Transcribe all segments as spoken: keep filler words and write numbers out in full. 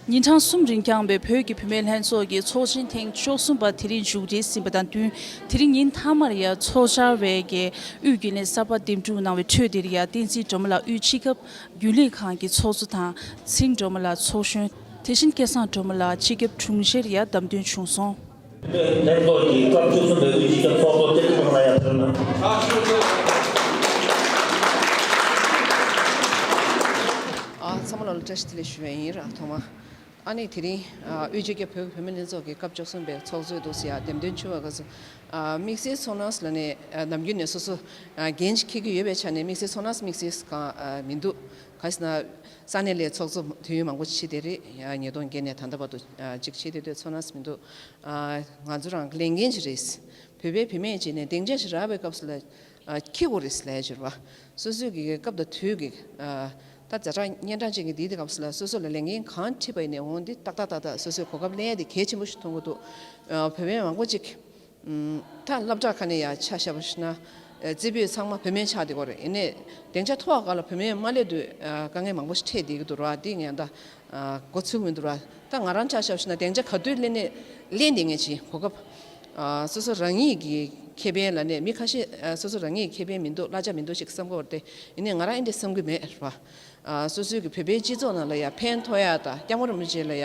ཉིན་གྲངས་གསུམ་རིང་བསྐྱངས་པའི་བོད་ཀྱི་བུད་མེད་ལྷན་ཚོགས་ཀྱི་ཚོགས་ཆེན་ཐེངས་བཅུ་གསུམ་པ་དེ་རིང་མཇུག་སྒྲིལ་ཟིན་པ་དང་བསྟུན། དེ་རིང་ཉིན་མཐའ་མར་ཡང་ཚོགས་བཅར་བའི་གི་དབུས་རྒྱུན་ལས་གསར་པ་འདེམས་སྒྲུག་གནང་བའི་ཁྲོད་དེར་ཡང་བསྟན་འཛིན་སྒྲོལ་མ་ལགས་དབུས་སྤྱི་ཁྱབ་རྒྱུན་ལས་ཁང་གི་ཚོགས་གཙོ་དང་། ཚེ་རིང་སྒྲོལ་མ་ལགས་ཚོགས་གཞོན། དེ་བཞིན་སྐལ་བཟང་སྒྲོལ་མ་ལགས་སྤྱི་ཁྱབ་དྲུང་ཆེར་ཡང་བདམས་ཐོན་བྱུང་སོང་། ལྷན་ཚོགས་ཀྱི་སྐབས་བཅུ་གསུམ་པའི་དབུས་སྤྱི་ཁྱབ་ཚོགས་གཙོ་བསྟན་འཛིན་སྒྲོལ་མ་ལགས་ཡར་ཕེབས་གནང་། ཨ། ཚང་མ་ལ་བཀྲ་ཤིས་བདེ་ལེགས་ཞུ་བ་ཡིན་ར། ཐོག་མ་ཨ་ནི་དེ་རིང་ཨ་དབུས་སྤྱི་ཁྱབ་བོད་བུད་མེད་ལྷན་ཚོགས་ཀྱི་སྐབས་བཅུ་གསུམ་པའི་ཚོགས་གཙོའི་འདུག་སེ་ཡར་འདེམས་ཐོན་བྱུང་བ་ག་ཚོད། ཨ་དམིགས་བསལ་ཚོར་སྣང་ལ་ནི་ཨ་ནམ་རྒྱུན་ནས་སོ་སོ་ཨ་འགན་ཅིག་འཁྱེར་གྱི་ཡོད་པའི་ཆ་ནས་དམིགས་བསལ་ཚོར་སྣང་དམིགས་བསལ་གང་ཨ་མི་འདུག་ག་ཟེར་ན་ས་གནས་ལ་ཚོགས་གཙོ་དུས་ཡུན་མང་པོ་བྱས་བསྡད་རེད། ཡང་ཉིས་སྟོང་བརྒྱད་ནས་ད་ལྟ་བར་དུ་ཨ་ཅིག་བྱས་བསྡད་དུས་ཚོར་སྣང་མི་འདུག་ཨ་ང་ཚོ་རང་ལས་འགན་ཅིག་རེད། བོད་པའི་བུད་མེད་ཅིག་ནས་སྡིངས་ཆ་ཞིག་རག་པའི་སྐབས་སུ་ལ་ཨ་འཁྱེར་དགོས་རེད་ཟེར་ལབ་ཡ་ཅིག་རེད་བ། སོ་སོའི་གི་སྐབས་དང་དུས་ཀྱི་ཨ་ད་ཛ་དྲག་སྙན་གྲགས་ཅན་གྱི་འདི་དེ་སྐབས་སུ་ལ་སོ་སོ་ལ་ལས་འགན་གང་འཁྲི་བ་ཡིན་ནའི་འོང་འདི་ཏག་ཏག་ཏག་ཏག་སོ་སོའི་གོ་སྐབས་ལེན་ཡ་དེ་གལ་ཆེན་པོ་ཞིག་མཐོང་གི་འདུག་ཨ་བོད་པའི་མང་པོ་ཅིག་ཨམ་ད་སློབ་གྲྭ་ཁག་ནས་ཡར་ཆ་བཞག་པ་ཞིག་ན་ཨ་རྩེ་ཕུད་ཚང་མ་བུད་མེད་ཆགས་བསྡད་ཀྱི་ཡོད་རེད། ཡིན་ནའི་སྡིངས་ཆ་མཐོ་བ་སྒང་ལ་བུད་མེད་མ་སླེབས་དུས་ཨ་དཀའ་ངལ་མང་པོ་ཞིག་འཕྲད་བསྡད་ཀྱི་འདུག་ར། འདི་ངས་ད་ཨ་འགོ་ཚུགས་མི་འདུག་ར། ད་ང་རང་ཆ་བཞག་པ་ཞིག་ན་སྡིངས་ཆ་ག་དུས་སླེབས་ནའི་སླེབས་བསྡད་མཁན་ཅིག་གོ་སྐབས་ཨ་སོ་སོ་རང་ཉིད་ཀྱི་ཁེ་ཕན་ལ་ནས་མི་ཁ་ཤས་ཨ་སོ་སོ་རང་ཉིད་ཀྱི་ཁེ་ཕན་མི་འདུག་གླ་ཆ་མི་འདུག་ཞིག་བསམ་གྱི་ཡོད་རེད་དེ། ཡིན་ནའི་ང་རང་ཨེ་འདྲ་བསམ་གྱི་མེད་ར། ཨ་སོ་སོའི་གི་བོད་པའི་སྤྱི་ཚོགས་ནང་ལ་ཡ་ཕན་ཐོགས་ཡ་དང་སྐྱབས་མགོན་རིན་པོ་ཆེ་ལ་ཡ་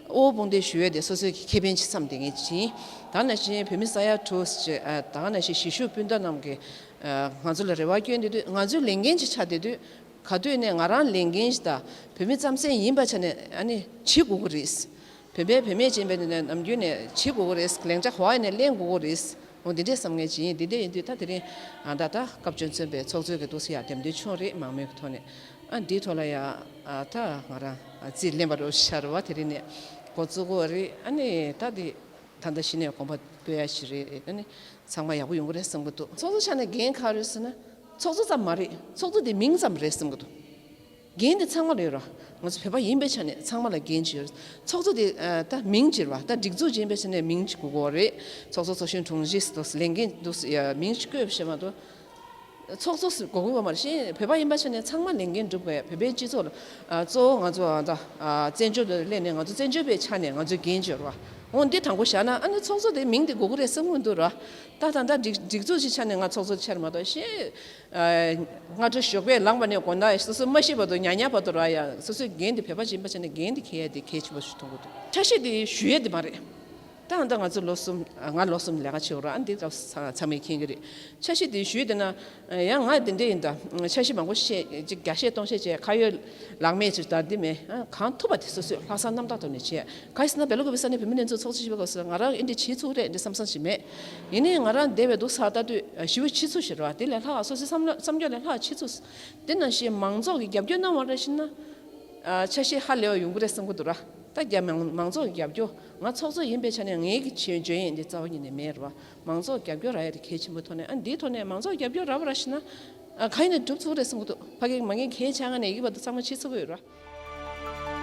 དབུ་དཔུང་འདེགས་ཞུ་ཡ་དེ་སོ་སོའི་གི་ཁེ་ཕན་ཅིག་བསམ་བསྡད་མཁན་ཅིག་ཡིན། ད་ནང་བཞིན་བོད་མི་ས་ཡ་དྲུག་ཅིག་ཨ་ད་ག་ནང་བཞིན་གཞིས་བཞུགས་སྤུན་ཟླ་རྣམས་ཀྱིས་ཨ་ང་ཚོ་ལ་རེ་བ་བསྐྱོན་བསྡད་དུས་ང་ཚོའི་ལས་འགན་ཅིག་ཆགས་བསྡད་དུས། ག་དུས་ནས་ང་རང་ལས་འགན་ཞིག་དང་བོད་མི་རྩམ་ཟན་ཡིན་པ་ཆ་ནས་ཨ་ནི་བྱེད་དགོས་ཀྱི་རེད། བོད་པའི་བུད་མེད་ཅན་པའི་ནས་ནམ་རྒྱུན་ནས་བྱེད་དགོས་ཀྱི་རེད། ལན་ཆགས་ཧོ་ཨ་ནས་ལེན་དགོས་ཀྱི་རེད། འོ་འདི་འདྲས་བསམ་ངེས་ཅིག་ཡིན། འདི་འདྲས་ཡིན་དུས་ད་དེ་རིང་ཨ་ད་ད་སྐབས་བཅུ་གསུམ་པའི་ཚོགས་གཙོའི་གི་འདུག་སེ་ཡར་འདེམས་ཐོན་བྱུང་རེད། མང་མོས་ཀྱི་ཐོག་ནས་ཨ་འདིའི་ཐོག་ལ་ཡ་ཨ་ད་ང་རང་ཨ་རྩིས་ལེན་པ་རོགས་ཤར་བ་དེ་རིང་ནས་འགོ་བཙུགས་དགོས་རེད། ཨ་ནི་ད་འདི་ད་ལྟ་གཞི་ནས་གོམ་པ་སྤོས་ཡ་ཞིག་རེད། ཨ་ནི་ཚང་མ་ཡག་པོ་ཡོང་གི་རེད་བསམ་གི་འདུག་ཚོགས་གཙོ་ཆགས་ནས་འགན་ག་རེ་ཟེར་ན། ཚོགས་གཙོ་ཙམ་མ་རེད། ཚོགས་གཙོ་དེ་མིང་ཙམ་རེད་བསམ་གི་འདུག་འགན་དེ་ཚང་མ་ལ་ཡོད་ར། ང་ཚོ་བོད་པ་ཡིན་པའི་ཆ་ནས་ཚང་མ་ལ་འགན་ཅིག་ཡོད་རེད། ཚོགས་གཙོ་དེ་ཨ་ད་མིང་ཅིག་རེད་བ། ད་སྒྲིག་འཛུགས་ཅིག་ཡིན་པའི་ཆ་ནས་མིང་ཅིག་དགོས་ཀྱི་ཡོད་རེད། ཚོགས་གཙོ་ཚོགས་གཞོན་དྲུང་ཆེ་འདུག་ལས་འགན་འདུག་ཡ་མིང་ཅིག་བཀོད་བྱས་མ་གཏོགས། ཚོགས་གཙོ་ཟེར་དགོས་ཀྱི་ཡོད་མ་རེད། གཞན་བོད་པ་ཡིན་པ་ཆ་ནས་ཚང་མ་ལས་འགན་སྒྲུབ་དགོས་ཡ། བོད་པའི་སྤྱི་ཚོགས་ལ་ཨ་གཙོ་བོ་ང་ཚོ་ཨ་ད་ཨ་བཙན་བྱོལ་དུ་སླེབས་ནས་ང་ཚོ་བཙན་བྱོལ་བའི་ཆ་ནས་ང་ཚོའི་འགན་ཅིག་ཡོད་རེད་བ། འོ་འདི་དང་པོ་བཞག་ན་ཨ་ནི་ཚོགས་གཙོ་དེ་མིང་དེ་དགོས་ཀྱི་རེད་བསམ་གྱི་མི་འདུག་ར། ད་ད་ད་སྒྲིག་སྒྲིག་འཛུགས་ཅིག་ཆ་ནས་ང་ཚོགས་གཙོ་ཆགས་མ་གཏོགས་གཞན་ཨ་སྔ་དྲོ་ཞོགས་པས་ལངས་པ་ནས་དགོང་དག་སོ་སོ་མ་ཤི་བར་དུ་ཉལ་ཉལ་བར་དུ་ར་ཡ་སོ་སོའི་འགན་དེ་བོད་པ་ཅིག་ཡིན་པ་ཆ་ནས་འགན་དེ་འཁྱེར་ཡ་དེ་གལ་ཆེན་པོ་ཞིག་མཐོང་གི་འདུག་ཆ་ཤས་དེ་ཞུ་ཡ་དེ་མ་རེད། ད་ད་ང་ཚོ་ལོ་གསུམ་ང་ལོ་གསུམ་ལས་ཀ་བྱེད་འོ་ར། ཨ་འདི་སྐབས་ཚང་མས་མཁྱེན་གྱི་རེད། ཆ་ཤས་དེ་ཞུས་བསྡད་ན་ཡང་ང་དེ་འདྲ་ཡིན། ད་ཆ་ཤས་མང་པོ་བཤད་ཅིག་བརྒྱ་བཤད་སྟོང་བཤད་བྱས་ཁ་ཡོད་ལག་མེད་ཅིག་ད་འདི་མེད། གང་ཐུབ་པ་དེ་སོ་སོས་ལྷག་བསམ་རྣམ་དག་ཐོག་ནས་བྱས། ག་ཡིན་ཟེར་ན་བེ་ལ་ཀུ་པེ་ས་གནས་བུད་མེད་ལྷན་ཚོགས་ཚོགས་གཙོ་ཞུ་བའི་སྐབས་སུ་ང་རང་ཨེ་འདྲ་བྱེད་ཚུགས་རེད་འདྲ་བསམ་བསམ་ཞིག་མེད། ཡིན་ནའི་ང་རང་འདས་པའི་འདུག་ས་ལྟ་དུས་ཞི་བ་བྱེད་ཚུལ་ཞིག་རེད་བ། དེ་ལས་ལྷག་སོ་སོའི་བསམ་བློ་བསམ་འཆར་ལས་ལྷག་བྱེད་ཚུལ། དེ་ནང་བཞིན་མང་ཚོགས་ཀྱི་རྒྱབ་སྐྱོར་གནང་བ་རེ་བཞིན་ན། ཨ་ཆ་ཤས་ཧ་ལས་པ་ཡོང་གི་རེད་བསམ་གྱི་འདུག་ར། ད་རྒྱ་མང་མང་ཚོགས་ཀྱི་རྒྱབ་སྐྱོར་ང་ཚོགས་གཙོ་ཡིན་པའི་ཆ་ནས་ངའི་གི་བྱེད་འཇོན་ཡིན་འདི་རྩ་བ་ཉིད་ནས་མེད་རེད་བ། མང་ཚོགས་རྒྱབ་སྐྱོར་རག་ཡ་དེ་གལ་ཆེན་པོ་ཐོག་ནས་ཨ་འདིའི་ཐོག་ནས་མང་ཚོགས་རྒྱབ་སྐྱོར་རག་པ་ར་བཞིན་ན། ཨ་ག་ཡིན་ནས་འགྲུབ་ཚུགས་རེད་བསམ་གྱི་འདུག་ཕ་གི་མ་ངའི་གལ་ཆེ་ང་ནས་ཡི་གེ་བར་དུ་ཚང་མ་བྱེད་ཚུགས་ཀྱི་ཡོད་ར།